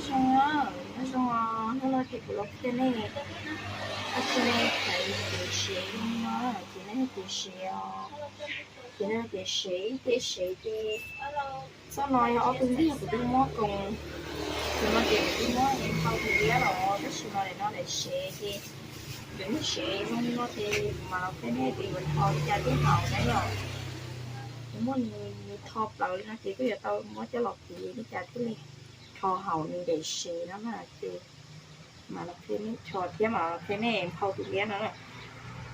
Zoo, nyob zoo, hnub no ces kuv los qhia nej, qhia nej hais tias sev zoo no, ces nej hais tias sev os, ces nej hais tias sev, ces sev ces txoj no yog ob tug liaj kuv twb muab koom, tus no ces kuv twb muab hau tus liab los, tab sis mas daim no daim sev ces, ces nws sev zoo li no ces kuv mam los qhia nej tias yuav rho li cas thiaj haum na yom. Kuv muab nws rho plaws li no ces kuj yuav tau muab coj los piv li cas thiaj li rho haum nws daim sev no na ces mam los qhia nej rho thiab mam los qhia nej hau tus liab no na.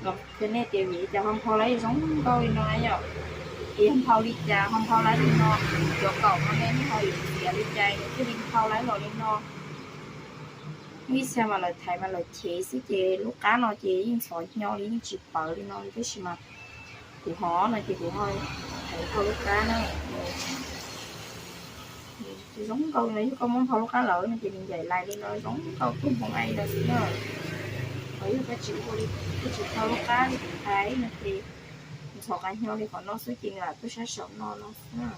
Los qhia nej tias vim li cas ho nphau laib zoo nkauj li no na yom. Ces yog nphau li cas ho nphau laib li no, cov kaum no ne nej ho yuav txiav li cas nws thiaj li nphau laib los li no. Muaj ib txhia mas lawv thaiv mas lawv chev xwb ces lub qab no ces yeej ntxhov hnyo li yeej tsis pawv li no li tab sis mas kuv ho no ces kuv ho thaiv nphau lub qab na. Zoo nkauj li no yog koj muab nphau lub qab lawm no ces nws ncaim lais li no zoo nkauj kub npoo ai los xwb na. Ho yog koj tsis ua li, koj tsis nphau lub qab li kuv thaiv no ces ntxhov qab hnyo li qhov no xwb ces nws lam tuaj sab saum no no xwb na.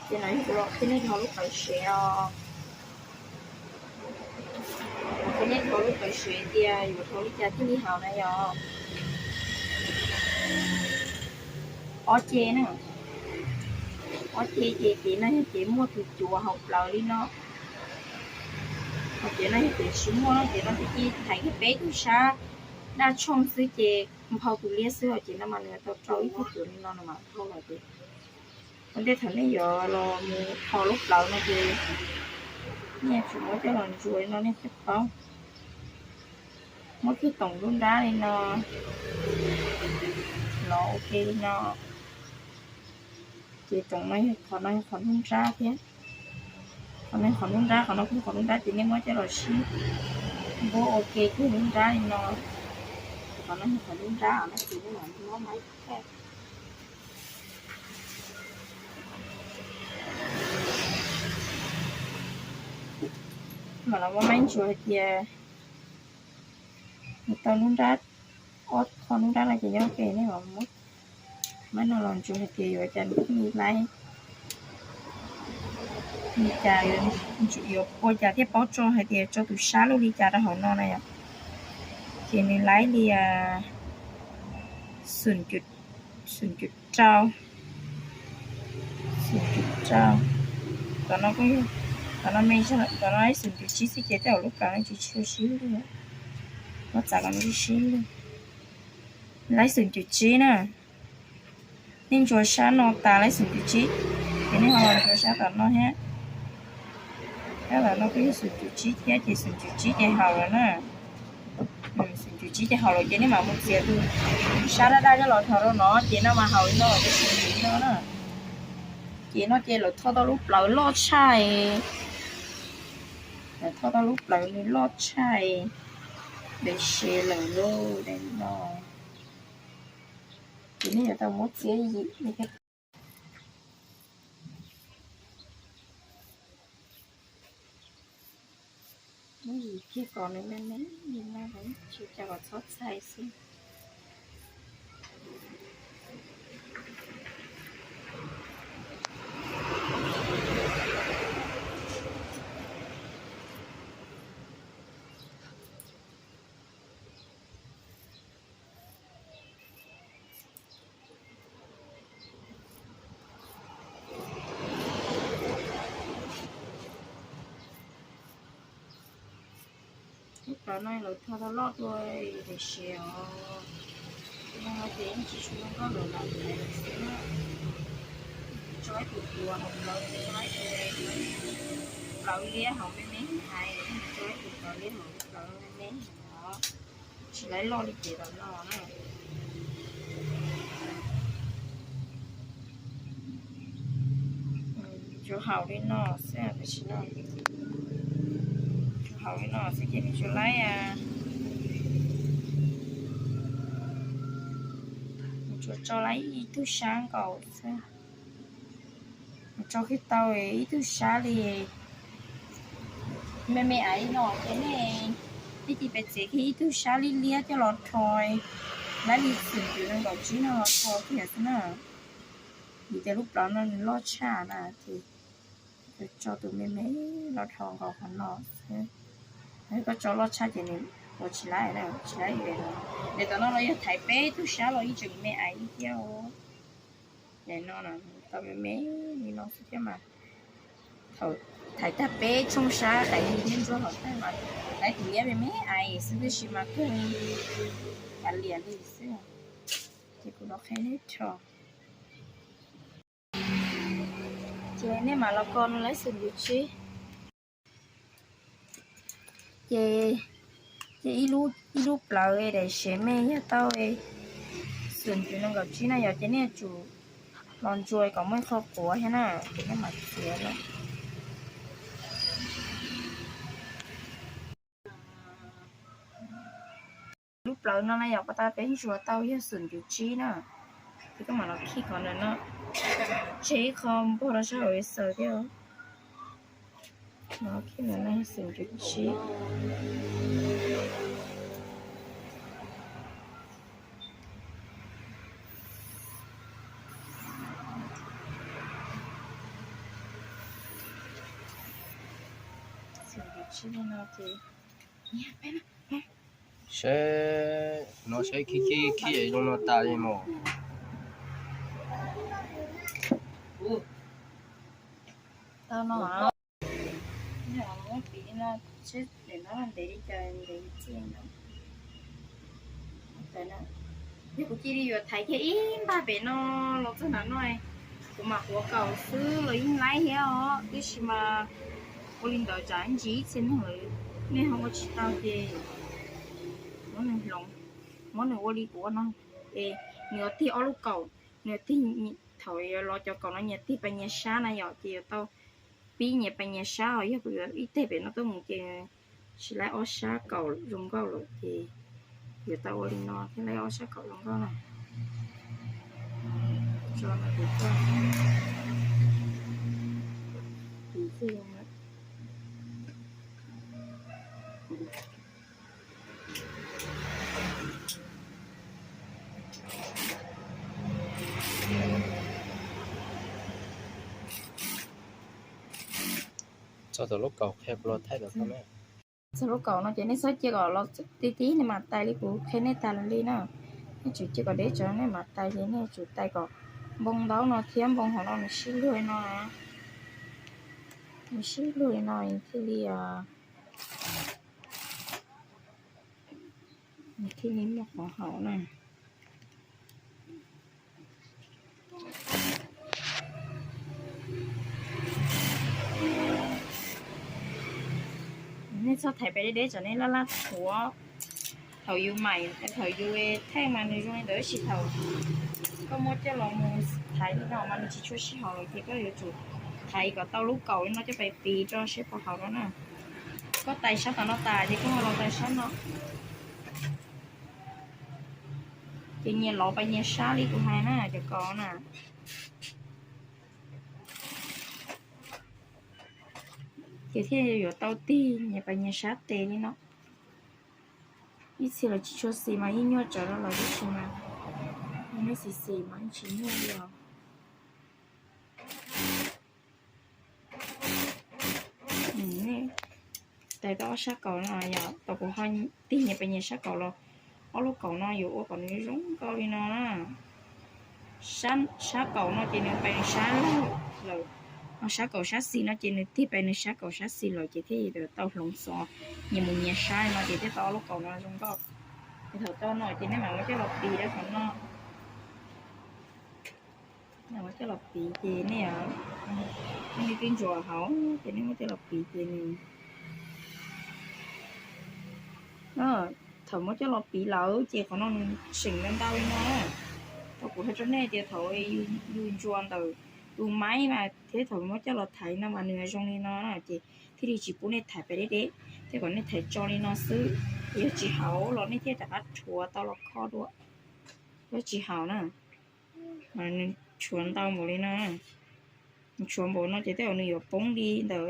Ces no yog kuv los qhia nej rho lub qawv sev os. Los qhia nej rho lub qawv sev tias yuav rho li cas thiaj li haum na yom. Ob ce na, ob ce ces ces no yog ces muaj tus cuav hauv plawv li no. Ho ces no yog ces tsis muaj no ces no ces cia thaiv kiag peb tug sab daj tshooj xwb ces nphau tus liab xwb os. Ces no mas nws tau rau ib tug cuav li no no mas nphau lawm ces ua ntej thaum nej yuav los mus rho lub plawv no ces nej yuav tsum muab coj los ntsuas li no nej thiaj paub. Muab kiag toom nruab nrab li no, los ua ke li no. Ces toom no yog qhov no yog qhov nruab nrab thiab. Qhov no yog qhov nruab nrab, qhov no kuj qhov nruab nrab ces nej muab coj los sib npuab ua ke kiag nruab nrab li no. Qhov no yog qhov nruab nrab no ces nej mam muab maib thaj. Mam los muab maib ntsuas hais tias nws tau nruab nrab, ob qho nruab nrab no ces nyob ua ke nej mam muab maib no los ntsuas hais tias yuav cas nws thiaj li laib, li cas yuav ua cas thiaj paub tso hais tias tso tus sab lub li cas rau hauv no na yom. Ces nws laib li xum cum rau, xum cum rau. Tom no kuj, tom no me, tom no laib xum cum tsib xwb ces tej zaum lub plawv no tsis tshua sib lwg. Muab txav kom nws sib lwg. Laib xum cum tsib na. Nej ntsuas sab no tas laib xum cum tsib, ces nej ho los ntsuas sab tom no thiab. Sab tom no kuj yog xum cum tsib thiab ces xum cum tsib ces haum lawm na. Xum cum tsib ces haum lawm ces nej mam mus txiav tus sab daj daj coj los rho rau no ces no mas haum li no, li no na. Ces no ces lawv tho tau lub plawv loj tshaj, lawv tho tau lub plawv nws loj tshaj, ntev sev lawm lauj no. Ces nej yuav tau muab txiav yim, muab yim kiag kom nws me me li no, tsis cas kom txhob txhais xwb. Lub plawv no lawv tho tau loj dua, ntev sev os. Ces yeej tsis tshua zoo nkauj lawm, lam thaiv lawm xwb na. Tso ib tus cuav hauv plawv, tso ib tus plawv liab hauv me me hais, tso ib tus plawv liab hauv plawv me me os. Tsis laib loj li ces tom no na. Tsuas haum li no xwb tam sim no. Tsuas haum li no xwb ces nws tsuas laib, nws tsuas tso laib ib tug sab nkaus xwb. Nws tso kiag tau ib tug sab li me me aiv li no ces nej, nej cia li pes txiav kiag ib tug sab liab liab coj los rho, laib li xwm cum nees nkaum tsib no los rho kiag xwb na. Vim tias lub plawv no nws loj tshaj na ces Tso tus me me los dhos nkaus qhov no xwb. Koj tso loj tshaj ces nws ua tsis laib, tsis laib. Ntawm tom no los yog thaiv peb tug sab los yeej tseem me ais li thiab. Nim no tau me me li no xwb thiab mas. Thaum thaiv tag peb tshooj sab tais li thiab ntsuab hauv tag mas lawv tus liab me me ais xwb, tab sis mas kawg kav liam li xwb. Ces kuv los qhia neb tso. Ces nej mam los ko no lawv xum ncuv tsib. Ces, ces ib lub plawv daim sev me yog tau xum ncuv nees nkaum tsib na yom, ces nej yuav tsum los ntsuas kom muaj ib qho quav thiab na, ces nej mam txiav na. Lub plawv no na yog pas tas peb ntsuas tau yog xum ncuv tsib na, ces koj mam los khij qhov ntawm no, tseg ib qho npog rau sab hauv xaws thiab. Khij ntawm no yog xum ncuv tsib. Xum ncuv tsib li no ces seb, no seb khij khij khij zoo no tas li mas. Tau no, muab piv no, seb daim no ntev li cas ntev txiaj no. Yog kuv cia li yuav thaiv kiag ib npag pem no los txog nram no, kuv mam quav kaum xwb los yeej laib thiab os, tiam sis mas ua li ntawd tsam ntsis ib txhia neeg lawm nej ho ua tsis tau ces muab nws hloov, muab nws ua li kuv ua no, es nws yuav tig ob lub kaum, nws yuav tig, thaum yuav los cov kaum no nyias tig pas nyias sab na yom, ces yuav tau pib nyias pas nyias sab os. Yog kuv yuav ib teg pem no tuaj mus ces tsis laib ob sab kaum zoo nkauj lawm ces yuav tau ua li no thiaj laib ob sab kaum zoo nkauj na. Tso no kuv txog tiv txig. Txog thaum lub kaum qhia kuv los thaij tau na. Txog lub kaum no ces nej txhob cia kom los ti ti nej mam tais li kuv qhia nej tas li na. Nej tsum cia kom deb tsawv nej mam tais ces nej tsum tais kom npoo ntaub no thiab npoo hauv no nws sib luag li no na. Nws sib luag li no thiaj li, nws thiaj li muaj qhov haum na. Nej txhob thaiv pem deb deb, tsam nej laj laj thuav. Thaum yus maim, thaum yus theej mas nws zoo li ntawd, tab sis thaum koj muab coj los mus thaiv li no mas nws tsis tshua sib haum lawm, ces koj yuav tsum thaiv kom tau lub kaum li no coj pais piv rau seb puas haum no na. Koj tais sab tom no tas ces koj ho los tais sab no. Ces nyias lov pas nyias sab li kuv hais na, cov kaum na. Ces thiaj yuav tau tig nyias pas nyias sab tes li no. Ib txhia los tsis tshua xis mas yeej nyuaj tsawv rau lawv tib si mas, nej xis xis mas yeej tsis nyuaj li os. Tais tau ob sab kaum no yom, tau kuv ho tig nyias pas nyias sab kaum los, ob lub kaum no yuav ua kom nws zoo nkauj li no na. Sab kaum no ces nws pais nws sab laug lawm, ho sab kaum sab xis no ces nws tig pais nws sab kaum sab xis lawm ces thiaj tau hloov xov nyias mus nyias sab no ces thiaj tau ob lub kaum no zoo nkauj. Ces thaum tau no ces nej mam muab coj los piv rau qhov no. Muab coj los piv ces nej, nej twb ntsuas hauv ces nej muab coj los piv ces nws, thaum muab coj los piv lawm ces qhov no nws tseem ntau ntau li no na. Thaum kuv hais rau nej tias thaum yus ntsuas ntawm tus maib mas thiab thaum muab coj los thaiv no mas nws zoo li no na, ces thiaj li tsis pub nej thaiv pem deb deb, thiab kom nej thaiv tso li no xwb. Yog tsis haum los nej thiaj rov qab rhuav tau los kho dua. Yog tsis haum na, nws tshuav ntau npaum li no, nws tshuav npaum no ces tej zaum nws yuav poob li ntawm,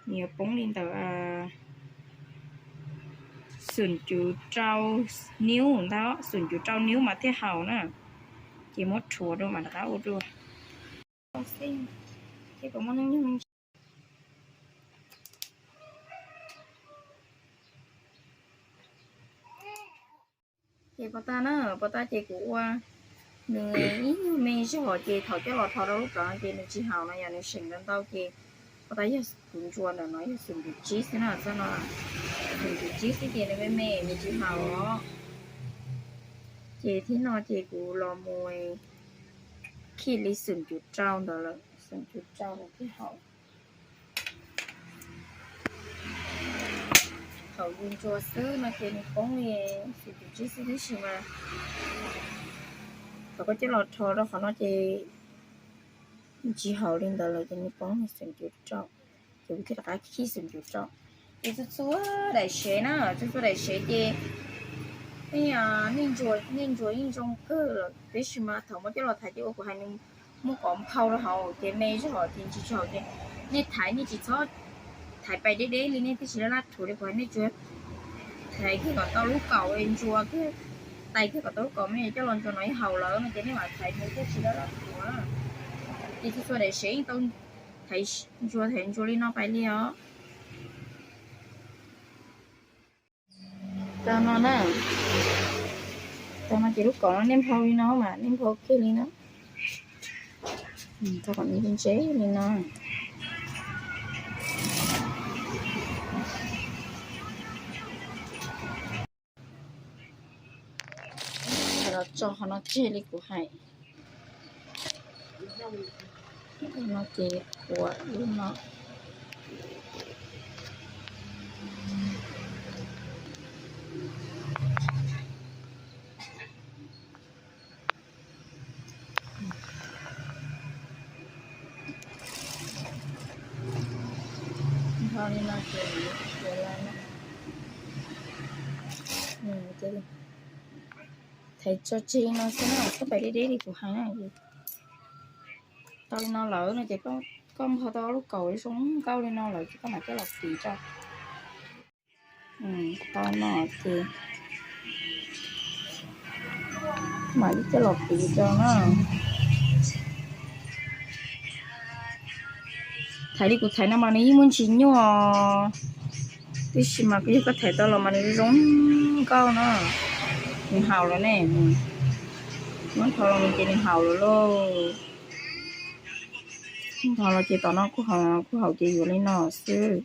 nws yuav poob li ntawm xum cuv rau niub ntag, xum cuv rau niub mas thiaj haum na. Ces muab rhuav dua mam rov qab ua dua. Ces puas muaj neeg nyoog ntsia. Ces pos tag na, pos tag ces kuv ua nws ib nyuag me zog ces thaum coj los rho rau lub plawv no ces nws tsis haum no, yog nws seem ntau ntau ces pos tag yog kuv ntsuas ntawm no yog xoom cum tsib xwb na, txoj no xoom cum tsib xwb ces nws me me nws tsis haum os. Ces thib no ces kuv los mus khij li xoom cum rau ntawd lawm, xoom cum rau lawm thiaj haum. Thaum yus ntsuas xwb no ces nws poob li xoom cum tsib xwb tib si mas thaum koj coj los rho rau qhov no ces nws tsis haum li ntawd lawm ces nws poob li xoom cum rau. Ces kuv thiaj rov qab khij xoom cum rau. Ces txhua txhua daim sev na, txhua txhua daim sev ces nej ntsuas yeej zoo kawg lawm, tab sis mas thaum muab coj los thaiv ces ua kuv hais nws muaj qhov nphau rau hauv ces me zog ces ntsis tsis haum ces nej thaiv nej tsis txhob thaiv pais deb deb li, nej twb tsis laj laj rhuav li kuv hais, nej tsuas thaiv kiag kom tau lub kaum ntsuas kiag, tais kiag kom tau lub kaum me coj los ntsuas no yeej haum lawm no ces nej mam thaiv mus thiaj tsis laj laj rhuav. Ces txhua txhua daim sev yeej tau thaiv ntsuas thaiv ntsuas li no pais li os. Tau no na, tau no ces lub kaum no nej nphau li no mas nej nphau kiag li no, tau kom ntse ntse li no. Los tso qhov no tseg li kuv hais. No ces kuav lub no. Npho li no ces kuav lawm na. Thaiv tso tseg li no xwb na, txhob pais deb deb li kuv hais na. Tau li no lawm no ces koj npho tau lub kaum zoo nkauj li no lawm ces koj mam coj los tiv tso. Tau no ces mam li coj los tiv tso na. Thaiv li kuv thaiv no mas nws yeej muaj ntsis nyuaj, tab sis mas yog koj thaiv tau los mas nws zoo nkauj na. Nws haum lawm ne, muab nthos los ces nws haum lawm lauj. Nthos los ces tom no kuj haum, kuj haum ces yuav li no xwb.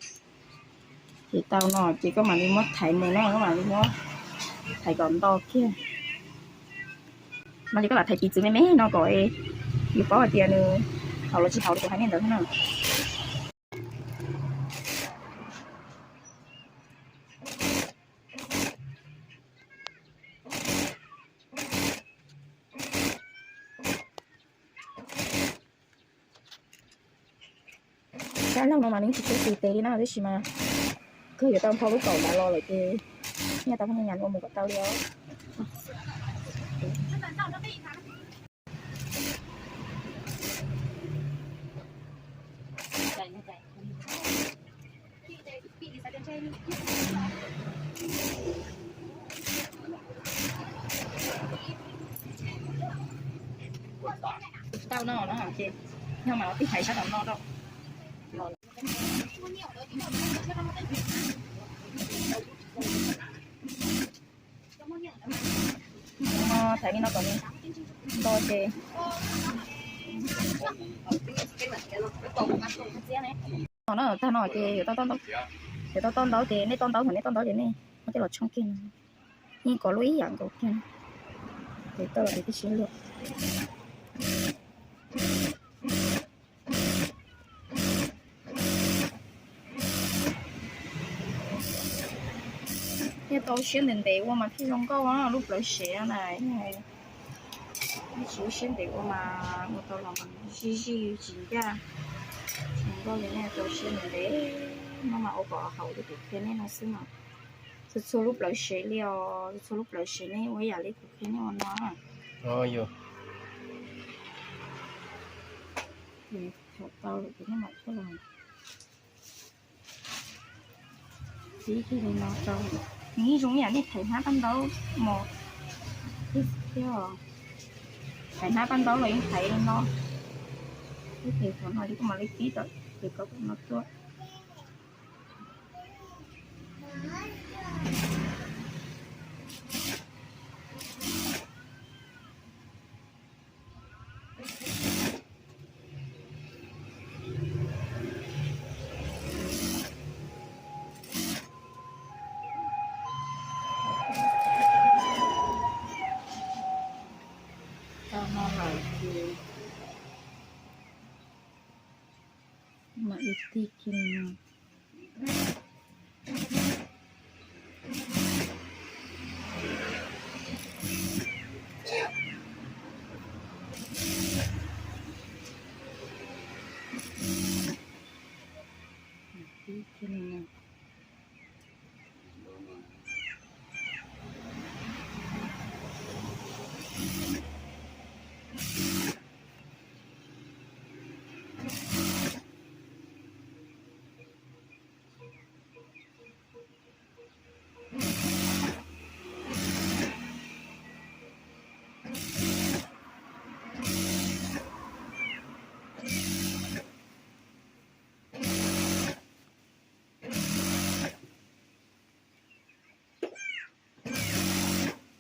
Ces tau no ces koj mam li muab thaiv mus na, koj mam li muab thaiv kom nto kiag. No ces koj lam thaiv tiv txwv me me no kom yus paub hais tias nws haum los tsis haum li kuv hais nej ntawd na. Sab laug no mas nws tsis tshua txim tes li na, tab sis mas kawg yuav tau nphau lub kaum ntawd los lawm ces nyiaj tau poj niam ua mus kom tau li os. Tau no no ces nyob mas los tij hais sab tom no rau. Thaiv li no kom nto ces no na, tag no ces yuav tau tob ntaub, yuav tau tob ntaub ces nej tob ntaub thaum nej tob ntaub ces nej muab coj los tshooj kiag no, yeej kov lub ib yam nkaus kiag. Ces tau los ces tib si luaj. Thiaj tau siab ntev ntev ua mas thiaj zoo nkauj lub plawv sev na. Tsis siab ntev ua mas ua tau los mas zij zij tsis ncaj, tsis zoo nkauj li. Nej tau siab ntev ntev no mas ua kom haum li kuv qhia nej no xwb mas. Txhua txhua lub plawv sev li os, txhua txhua lub plawv sev nej ua ib yam li kuv qhia nej ua no. Thaum tau lawm ces nej mam coj los tib li no rau. Nws yeej zoo ib yam nej thaiv hnab paj ntaub mos thiab os. Thaiv hnab paj ntaub los yeej thaiv li no. Ces qhov no ces koj mam li pib tom ces koj no tuaj. Tau no lawm ces mam li tig kiag li no. Tig kiag li no.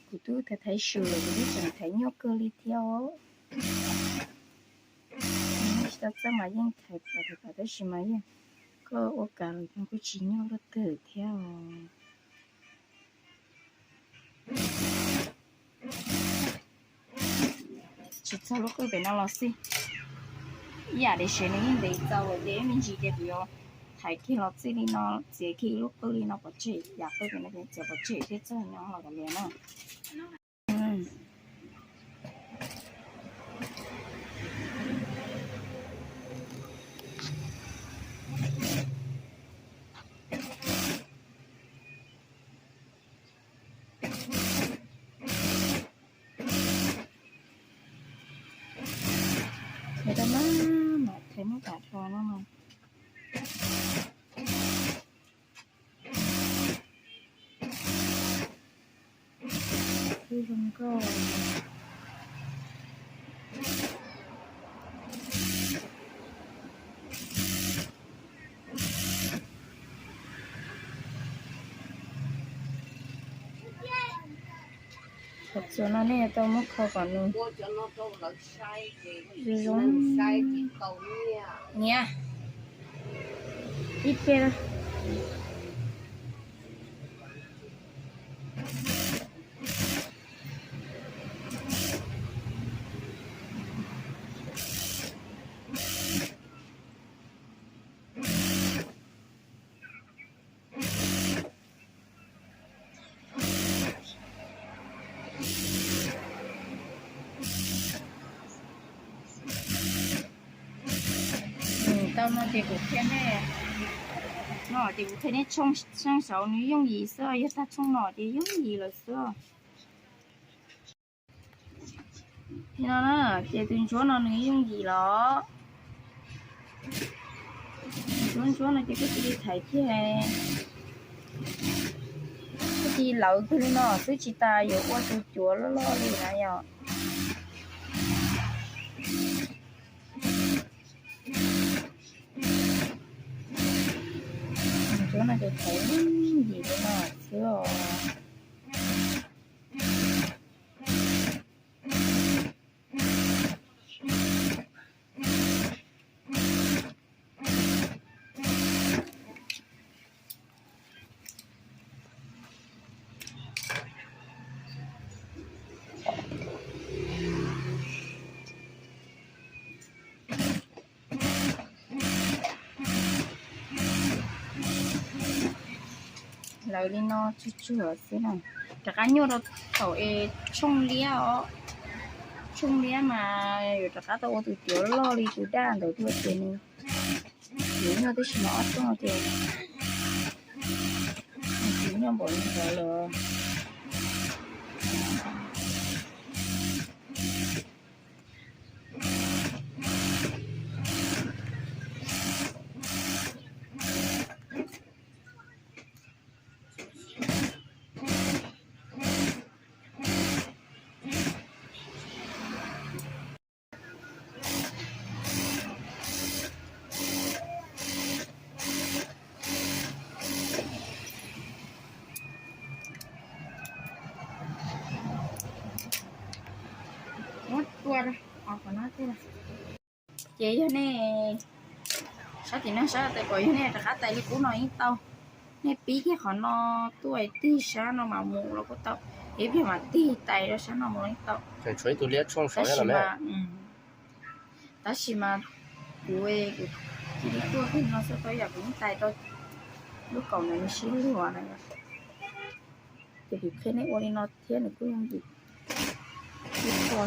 Kuv twb thaiv thaiv swm lawm, kuv twb tseem thaiv nyuaj kawg li thiab os. Tsis tau txawj mas yeej thaiv pam thaiv pam tab sis mas yeej koj ua kav los yeej kuj tsis nyuaj luaj twg thiab os. Tsis txog lub qwj pem no los xij, ib yam li sev nws yeej ntev txaus lawm ces ib me ntsis ces kuv yuav thaiv kiag los txij li no, txiav kiag ib lub qwj li no pov tseg, yam qwj pem no ces txiav pov tseg thiab txog nyob los kav liam na. Thaiv tau na, mam thaiv muab pam rau no mas. Zoo nkauj. Qhov txuas no nej yuav tau muab kho kom nws zoo zoo. Niam, ib pliag. Tau no ces kuv qhia nej, no ces kuv qhia nej tshooj saud nws yooj yim xwb, yog tag tshooj no ces yooj yim lawm xwb. Li no na, ces tus ntsuab no nws yooj yim los, tus ntsuab ntsuab no ces koj cia li thaiv kiag, koj cia li lawv kiag li no xwb tsis tas yuav ua tus cuav loj loj li na yom. Tus ntsuab no ces thaiv yooj yim li no xwb os. Lawv li no tsuag tsuag xwb na, rov qab nyuaj rau thaum es tshooj liab os. Tshooj liab mas yuav rov qab tau ua tus cuav loj li tus daj ntawd dua ces nws yuav nyuaj tib si no ob tshooj ces nws tsis nyuaj npaum li ntawd lawm. Ces yog nej sab tim no sab tais kom yog nej rov qab tais li qub no yeej tau. Nej pib kiag qhov no tuaj tig sab no mas mus los kuj tau, ib pliag mas tig tais rau sab no mus los yeej tau. Tab sis mas, tab sis mas kuv, kuv cia li tuaj kiag no xwb, tau yam kuv yeej tais rau lub kaum ntawd nws sib luag na. Ces kuv qhia nej ua li no thiab nws kuj yooj yim ib qho.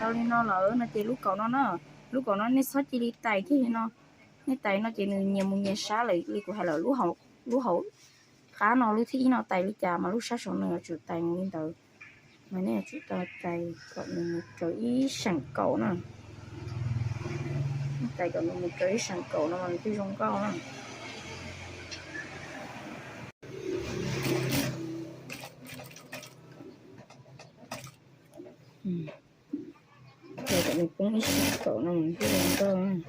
Tau li no lawm no ces lub kaum no na, lub kaum no nej txhob cia li tais kiag li no. Nej tais no ces nws nyias mus nyias sab lawm li kuv hais lawm, lub hauv qab no lub thib ib no tais li cas mas lub sab saum no yuav tsum tais mus li ntawd. Mas nej yuav tsum tau tais kom nws mus raws ib seem kaum na. Tais kom nws mus raws ib seem kaum no mas nws thiaj zoo nkauj na. Tais kom nws poob ib seem kaum no mas nws thiaj zoo nkauj.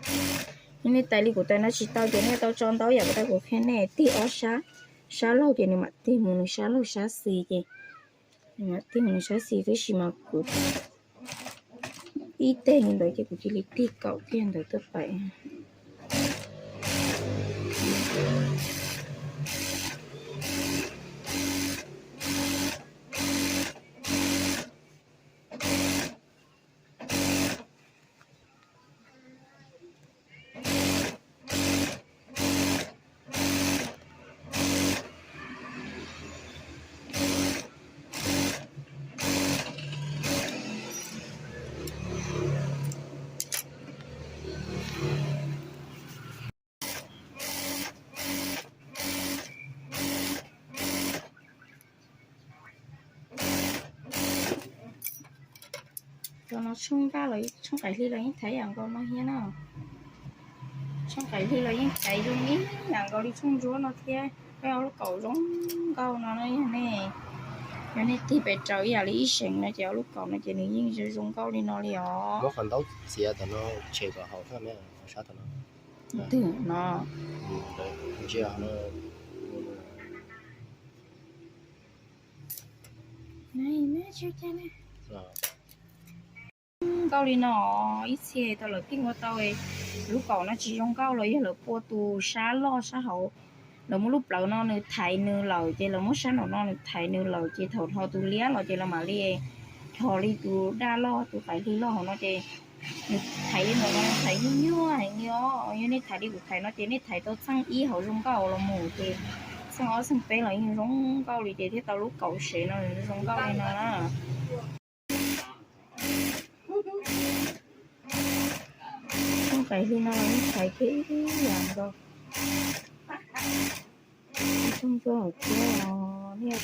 Yog nej tais li kuv tais no tsis tau ces nej tau tso ntau yam kuv tau kuv qhia nej, tig ob sab, sab laug ces nws mam tig mus nws sab laug sab xis ces nws mam tig mus nws sab xis, tab sis mas kuv ib teg li ntawd ces kuv cia li tig kaum kiag ntawd tuaj pais. Cov no tshooj nqaij los tshooj qaim hli los yeej thaiv yam nkaus no thiab na. Tshooj qaim hli los yeej thaiv zoo ib yam nkaus li tshooj ntsuab no thiab. Peb ob lub kaum zoo nkauj no na, yog nej, yog nej tig pes tsawg ib yam li ib seem no ces ob lub kaum no ces nws yeej zoo nkauj li no li os. Muab qhov ntaub txiav tam no tshem kom haum xwb, qhov sab tam no. Twg no? Ntsia no. Nkauj li no, ib txhia tau lawv tig ua tau, lub kaum no tsis zoo nkauj los yog lawv pua tus sab loj sab hauv. Lawv muab lub plawv no nws thaiv nws lawm ces lawv muab sab nraum no nws thaiv nws lawm ces thaum dhos tus liab los ces lawv mam li dhos li tus daj loj tus qaim hli loj hauv no ces nws thaiv li ntawm no thaiv nyuaj nyuaj heev li os. Yog nej thaiv li kuv thaiv no ces nej thaiv tau txheej ib hauv zoo nkauj los mus ces txheej ob txheej peb los yeej zoo nkauj li ces thiaj tau lub kaum sev no zoo nkauj li no na. Tshooj qaim hli no los yeej thaiv kiag ib yam nkaus. Tshooj ntsuab hauv thiab os, nej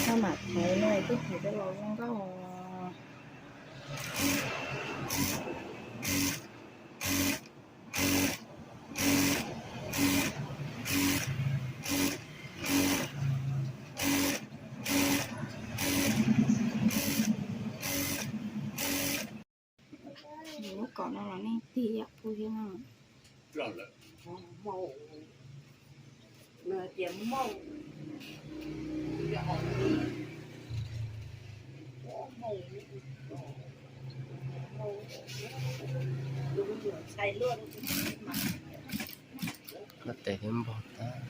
tau maj mam thaiv no twb thaiv tau los zoo nkauj os. Lub kaum no los nej tig yam kuv thiab no. Koj tes thiab npog tag.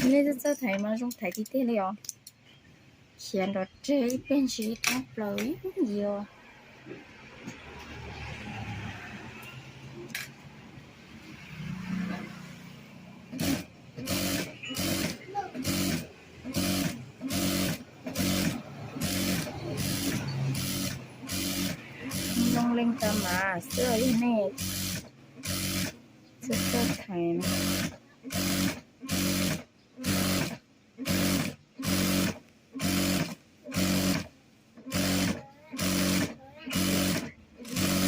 Nej txawj thaiv mas zoo thaiv tiag tiag li os. Khiav nrov reg ib pliag ntshis qab plaws ib yam. Zoo leej tas mas xwb, yog nej txawj thaiv no.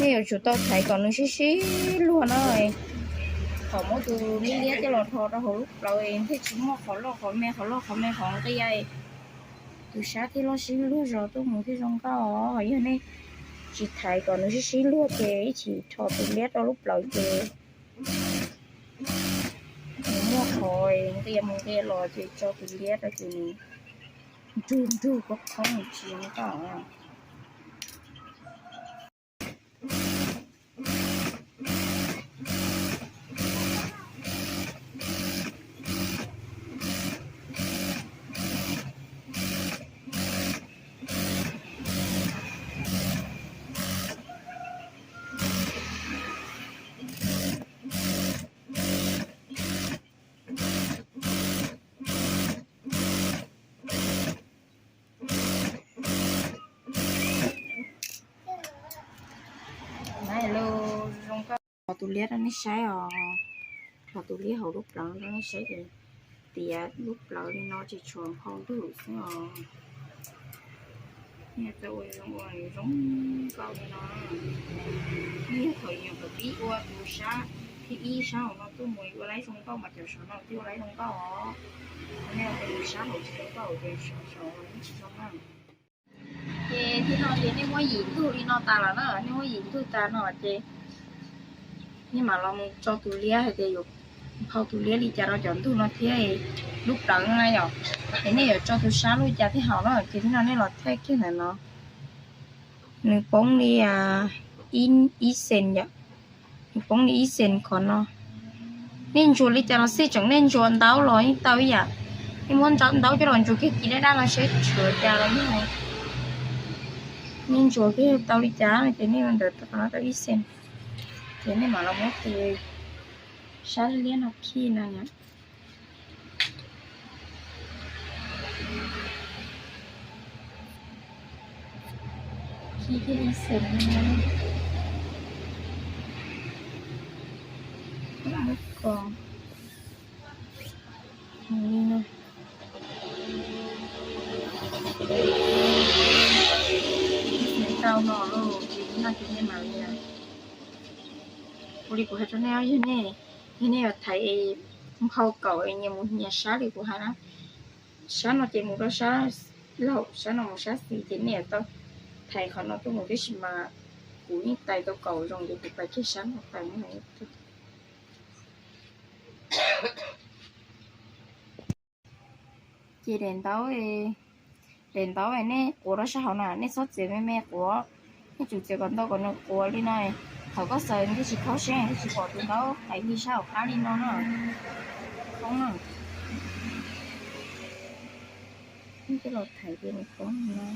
Nej yuav tsum tau thaiv kom nws sib sib luag no, thaum muab tus liab liab coj los rho rau hauv lub plawv thiaj tsis muaj qhov loj qhov me, qhov loj qhov me qhov nqia, tus sab thiaj loj sib luag zog tuaj mus thiaj zoo nkauj os. Yog nej tsis thaiv kom nws sib sib luag ces ib chim rho tus liab rau lub plawv ces nws muaj qhov nqia mus nqia los ces tso tus liab rau ces nws nrug nrug khoob khoob tsis zoo nkauj. Zoo nkauj. Thov tus liab rau nej saib os. Thov tus liab hauv lub plawv rau nej saib ces tiav lub plawv li no ces tshuav nphau ntug xwb os. Nej txawj ua zoo ua zoo nkauj li no. Nej yog thaum nyuam qhuav pib ua tus sab thib ib sab hauv no tuaj mus ua laib zoo nkauj mas cov saum no thiaj ua laib zoo nkauj os. Nej ua tus sab hauv tsis zoo nkauj ces saum saum no tsis zoo na. Ces thib no ces nej muab yim ntug li no tas lawm na, nej muab yim ntug tas no ces nej mam los mus tso tus liab hais tias yuav nphau tus liab li cas rau cov ntug no thiab lub plawv na yom. Ces nej yuav tso tus sab li cas thiaj haum na, ces thib no nej los thaij kiag ntawm no. Nws poob li ib xees yom, nws poob li ib xees qhov no. Nej ntsuas li cas los xij, tseem nej ntsuas ntaub los yeej tau ib yam. Nej muab ntaub coj los ntsuas kiag kiag daj daj no seb tshuav cas los yeej, nej ntsuas kiag tau li cas ces nej ua ntawd qhov no tau ib xees. Ces nej mam los muab tus sab liab no khi no yom. Khi kiag ib xees no, muab kos li no. Tau no lauj, ces no ces nej mam li, ua li kuv hais rau nej, yog nej, yog nej yuav thaiv nphau kaum es nyias mus nyias sab li kuv hais na, sab no ces mus rau sab laug, sab no mus sab xis, ces nej yuav tau thaiv qhov no tuaj mus, tiam sis mas kuv yeej tais tau kaum zoo ces kuv tais kiag sab no tais no. Ces daim ntaub, daim ntaub nej quav rau sab hauv na, nej txhob txiav me me quav, nej tsum txiav kom ntau kom nws quav li no. Thaum koj xaws nej tsis khaub seb nej tsis pom tus ntaub qaiv li sab hauv qab li no na. Khoob na. Coj los thaiv ces nws khoob no.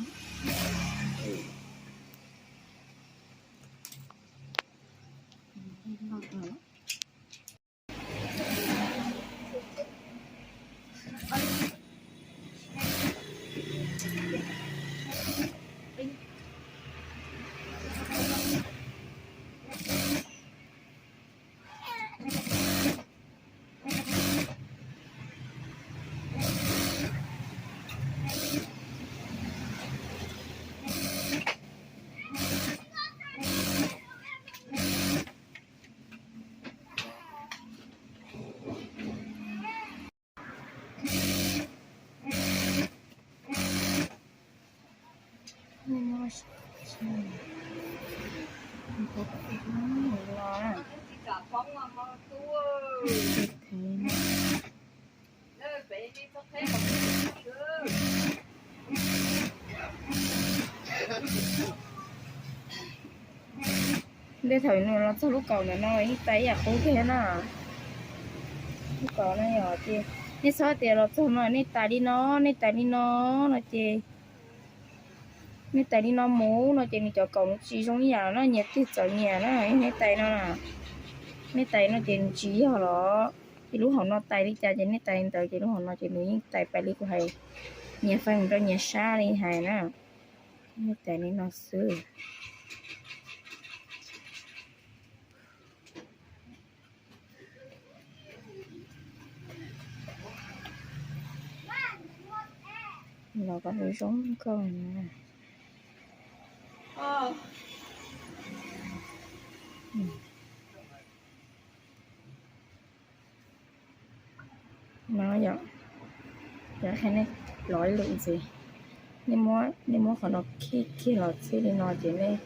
Tej thaum nws los txog lub kaum ntawm no ib tais ib yam qub kiag na. Lub kaum no yog ces Nej txhob tias los txog no nej tais li no, nej tais li no, no ces nej tais li no mus no ces nws cov kaum nws tsis zoo ib yam na, nyias tig txom nyias na. Nej tais no, nej tais no ces nws tsis yog los, ces lub hauv no tais li cas ces nej tais li ntawd, ces lub hauv no ces nws yeej tais pais li kuv hais, nyias fais mus rau nyias sab li hais na. Nej tais li no xwb. Los kom zoo nkauj na. No yom, yog qhia nej lov ib lwm ntxiv, nej muab qhov no khij kiag los txij li no ces nej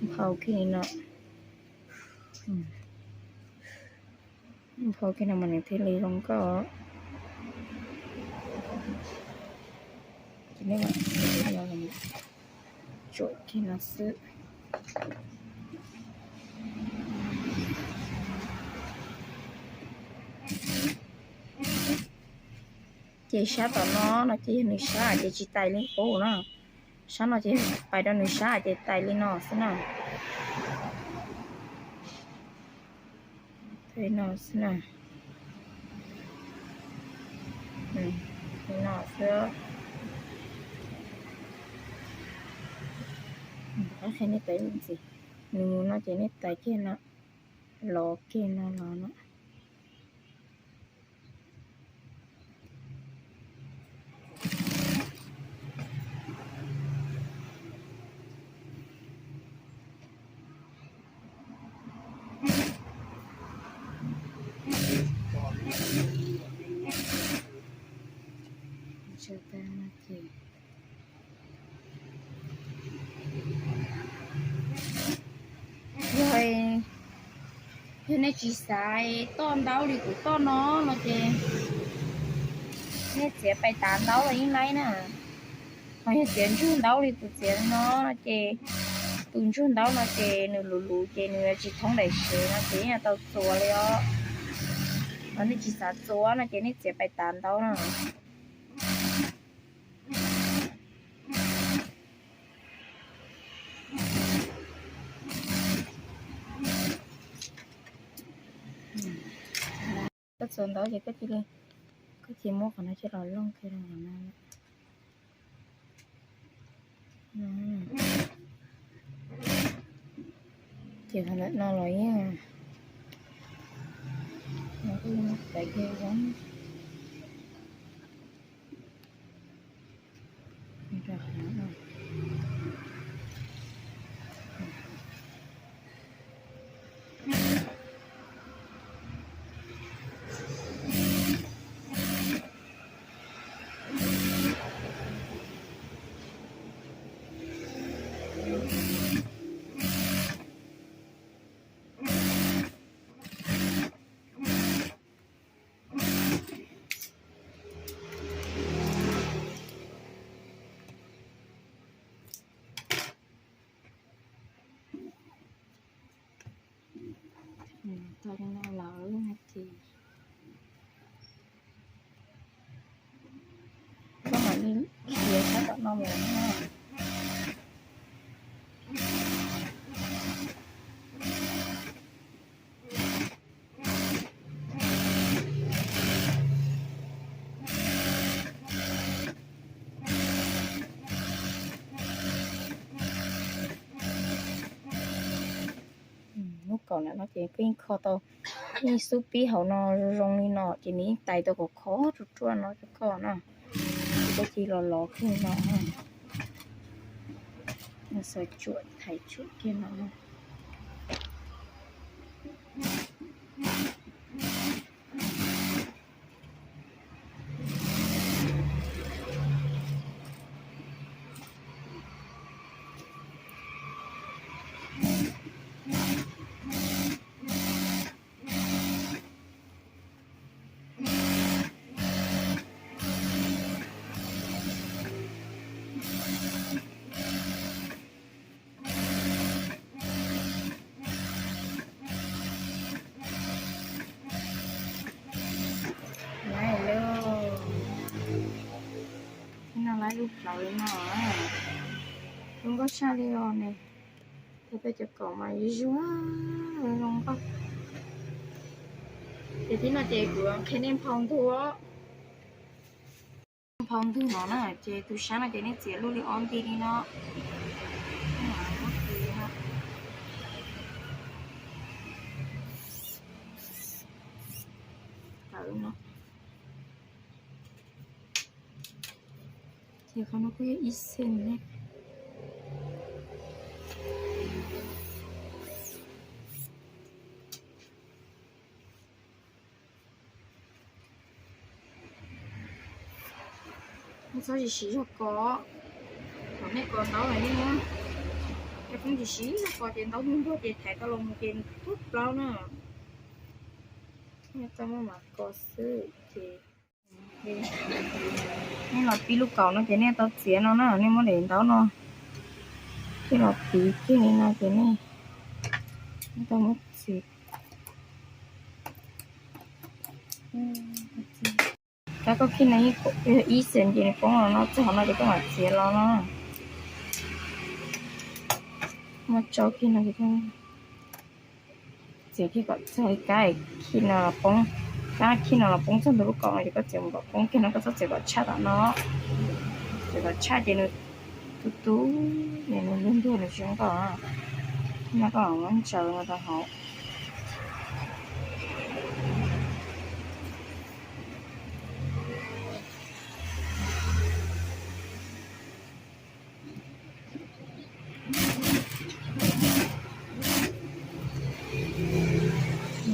nphau kiag li no, nphau kiag no mas nws thiaj li zoo nkauj. Ces nej tsuam kiag no xwb. Ces sab tom no no ces yog nws sab ces tsis tais li qub na. Sab no ces pais rau nws sab ces tais li no xwb na. Li no xwb na. Li no xwb. Qhia nej tais ntxiv, nws mus no ces nej tais kiag no, lov kiag no los no. Yog, yog nej tsis xav toj ntaub li kuv toj no no ces nej txiav pais tav ntaub los yeej laib na. Ho yog txiav ntsuag ntaub li kuv txiav no no ces tus ntsuag ntaub no ces nws luv luv ces nws tsis thoob daim sev no ces yeej tau txuas li os. Ho nej tsis xav txuas no ces nej txiav pais tav ntaub no. Koj txuas ntaub ces koj cia li, koj cia li muab qhov no coj los looj kiag rau qhov no. Ces qhov ntawm no los yeej, no kuj muab tais kiag zoo. Tau li no lawm ces koj mam li khiav sab tom no mus na. Lub kaum ntawm no ces koj yeej kho tau, yeej xub pib hauv no zoo li no ces nws yeej tais tau khov khov ruaj ruaj no rau koj na. Ces koj cia li los lov kiag no, xav tsuam thaiv tsuam kiag no. Lub plawv li no, zoo nkauj tshaj li os ne. Thaum peb cov kaum mas yuav zoo zoo nkauj. Ces tib no ces kuv qhia nej nphau ntug, nphau ntug no na, ces tus sab no ces nej txiav lub li ob nti li no. Ces qhov no kuj yog ib xees ne. Nej txhob tsis siv zog kos, thaum nej kos ntaub los yeej muab, nej txhob tsis siv zog kos ces ntaub ntuag ntuag ces thaiv tau los mus ces tuag plaub na. Nej tau muab mam kos xwb ces nej los pib lub kaum no ces nej tau txiav no na, nej muab daim ntaub no coj los piv kiag li no ces nej tau muab txiav. Kab koj khij no ib xees ces nws poob los no, txog qhov no ces koj mam txiav los no. Muab tso kiag no, txiav kiag kom txog kab khij no los poob, kab khij no los poob txog ntawm lub kaum no ces koj txiav mus kom poob kiag no, koj txhob txiav kom tshaj tom no. Txiav kom tshaj ces nws tu tu, nws ntuag ntuag nws tsis zoo nkauj. No koj mam muab ntsaws no rau hauv.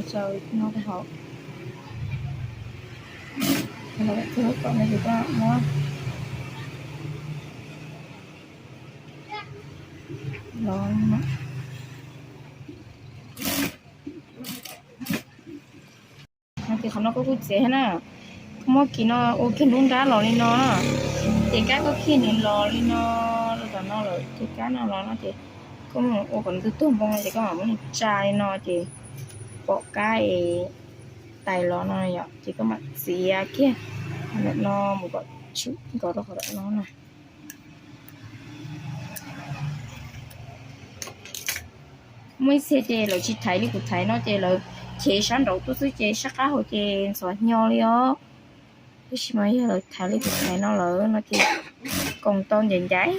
Ntsaws no rau hauv. Txog lub kaum no ces koj muab los no ces qhov no koj kuj txiav thiab na. Koj muab kiag no ua kiag nruab nrab los li no, ces kab koj khij nws los li no, los tom no lawm ces kab no los no ces koj mus ua kom nws tuag tuag npoo no ces koj mam muab nws tsa li no ces pom kab es tais los no yom, ces koj mam txiav kiag ntawm no mus kom tshwm nkaus rau qhov tom no na. Muaj ib txhia ces lawv tsis thaiv li kuv thaiv no ces lawv chev sab nraud tuaj xwb ces sab qab hauv ces ntxhov hnyo li os. Tab sis mas yog lawv thaiv li kuv thaiv no lawm no ces koom tau ncaim ncaim,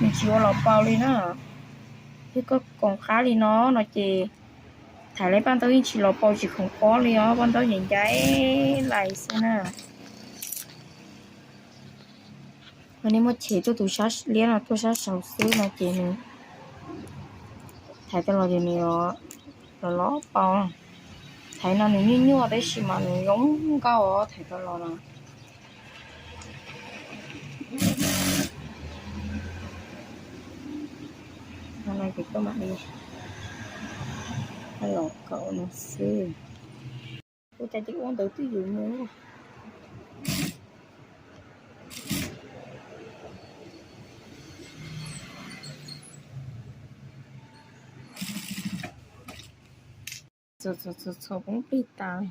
nws tsis ua los paus li na. Yog koj koom qab li no no ces thaiv lawv paj ntaub yeej tsis los paus tsis khoom pob li os, paj ntaub ncaim ncaim lais xwb na. Mas nej muab chev tuaj tus sab liab no tuaj sab saud xwb no ces nws thaiv tau los ces nws los los paus. Thaiv no nws nyuaj nyuaj tab sis mas nws zoo nkauj os, thaiv tau los no. No ces koj mam li los kaum no xwb. Ua cas ces ua ntawd twb yus mus. Txhos txhos txhos poob plig tas li.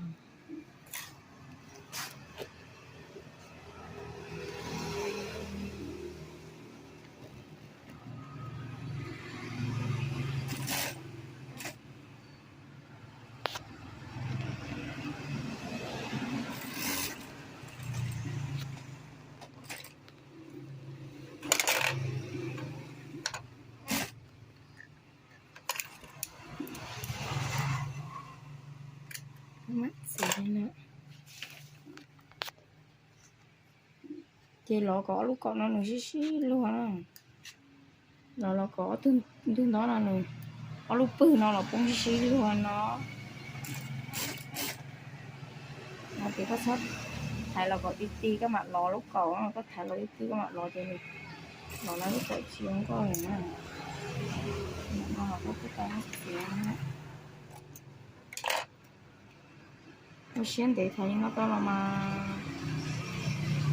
Ces lov kom ob lub kaum no nws sib sib luag na. Lov lov kom ob tug ntug ntob no nws, ob lub pwg no los poob sib sib luag no. No ces koj txhob thaiv los kom ti ti koj mam lov lub kaum, koj thaiv los ti ti koj mam lov ces nws los no lub kaum tsis zoo nkauj li na. No koj kuj tau txiav na. Ua siab ntev thaiv li no tau los mas,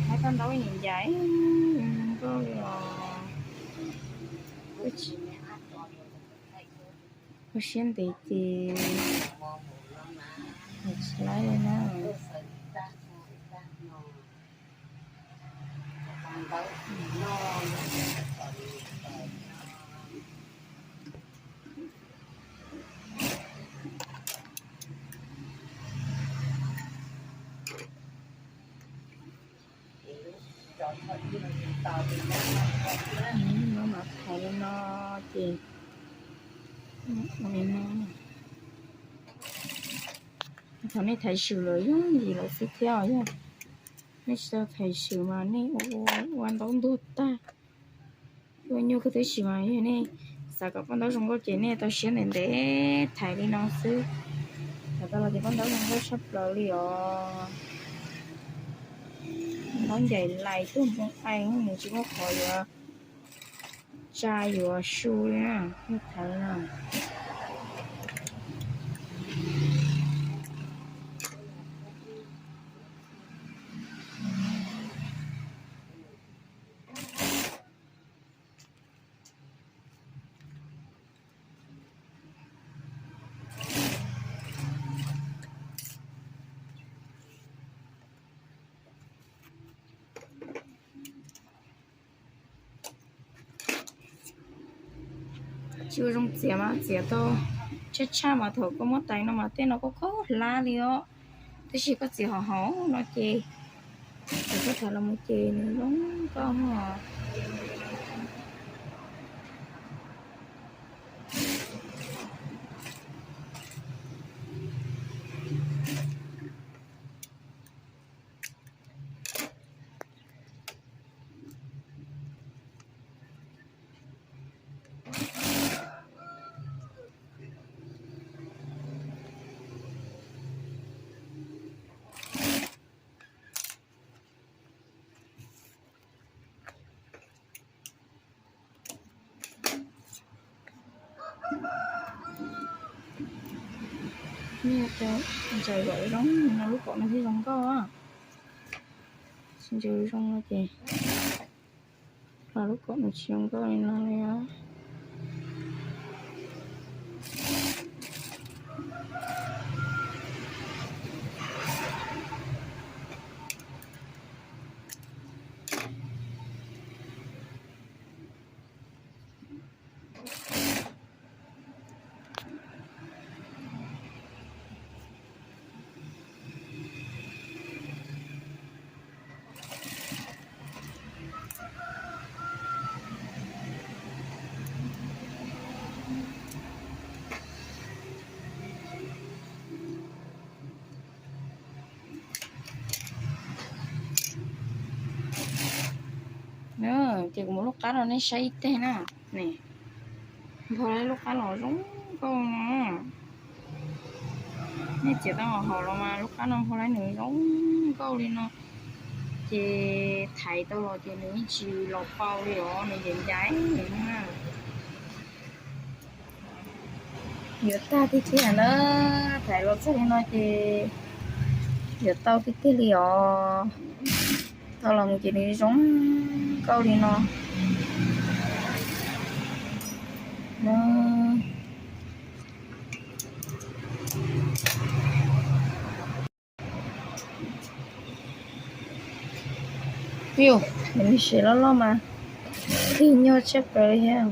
hais tau ntaub ncaim ncaim nkauj li os. Ua siab ntev ces tsis laib li na. Mas thaiv li no ces, thaum nej thaiv swm lawm yooj yim lawm xwb thiab os. Yog nej tsis tau thaiv swm mas nej ua ua ntaub ntuag tag, ua nyuaj kawg. Tab sis mas yog nej xav kom paj ntaub zoo nkauj ces nej tau siab ntev ntev thaiv li no xwb. Thaiv tau los ces paj ntaub zoo nkauj tshaj plaws li os. Ntaub ncaim lais tuaj npoo ai, nws tsis muaj qhov yuav tsa yuav su li na, yog thaiv na. Tsis ua zoo txiav mas txiav tau tshaj tshaj mas thaum koj muab tais no mas tej no koj khaub hlab li os. Tab sis koj txiav hauv hauv no ces, thaum koj thaiv los mus ces nws zoo nkauj os. Ntsaws kom zoo no lub kaum no thiaj zoo nkauj. Tsis ntsaws zoo no ces los lub kaum no tsis zoo nkauj li no li os. Ces kuv muab lub qab rau nej saib ib teg na. Nphau laib lub qab los zoo nkauj no. Nej txiav tau hauv los mas lub qab no nphau laib nws zoo nkauj li no. Ces thaiv tau los ces nws yeej tsis los pau li os, nws ncaiv ncaiv na. Yuav tag tiag tiag na, thaiv los txog li no ces yuav tau tiag tiag li os. Tau los mus ces nws zoo nkauj li no. Piu, nws siav loj loj mas tig nyuaj tshaj plaws li thiab.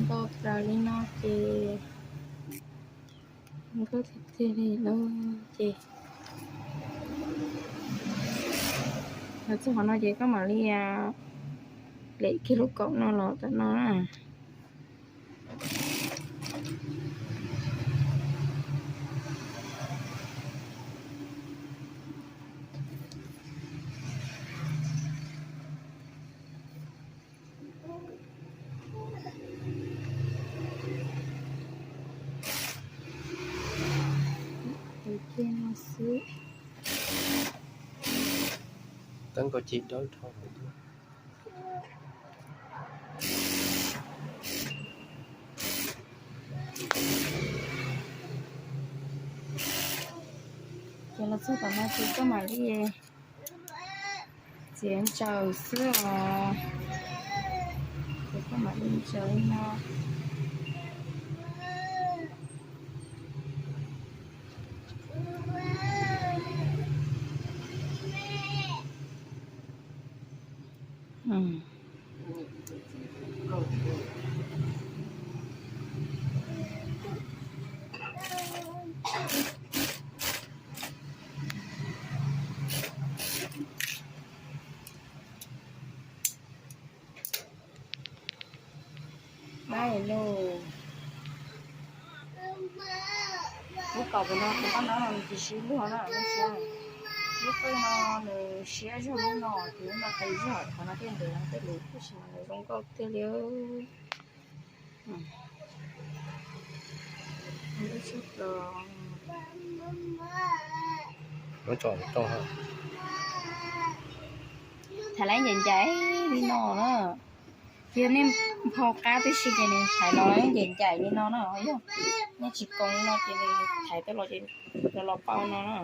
Npau plaws li no ces nkauj tiag tiag li lawm ces los txog qhov no ces koj mam li lem kiag lub kaum no los tam no na. Teeb koj cig dawb dhau. Ces los txog tom no ces koj mam li txiav ntsaws xwb os. Ces koj mam li ntsaws li no. Lub kaum no tus paj ntaub no nws tsis siab luag na, lub siab, lub qwj no nws siab zog lub no, ces lub no qis zog, qhov no thiaj ntev tej lus, tab sis mas nws zoo nkauj tiag li. Thaiv lawv ncaim ncaim li no na. Yog nej nphau qab tib si ces nws thaiv los ncaim ncaim li no na, yog nej tsis koom no ces nws thaiv tau los ces los pauv no na.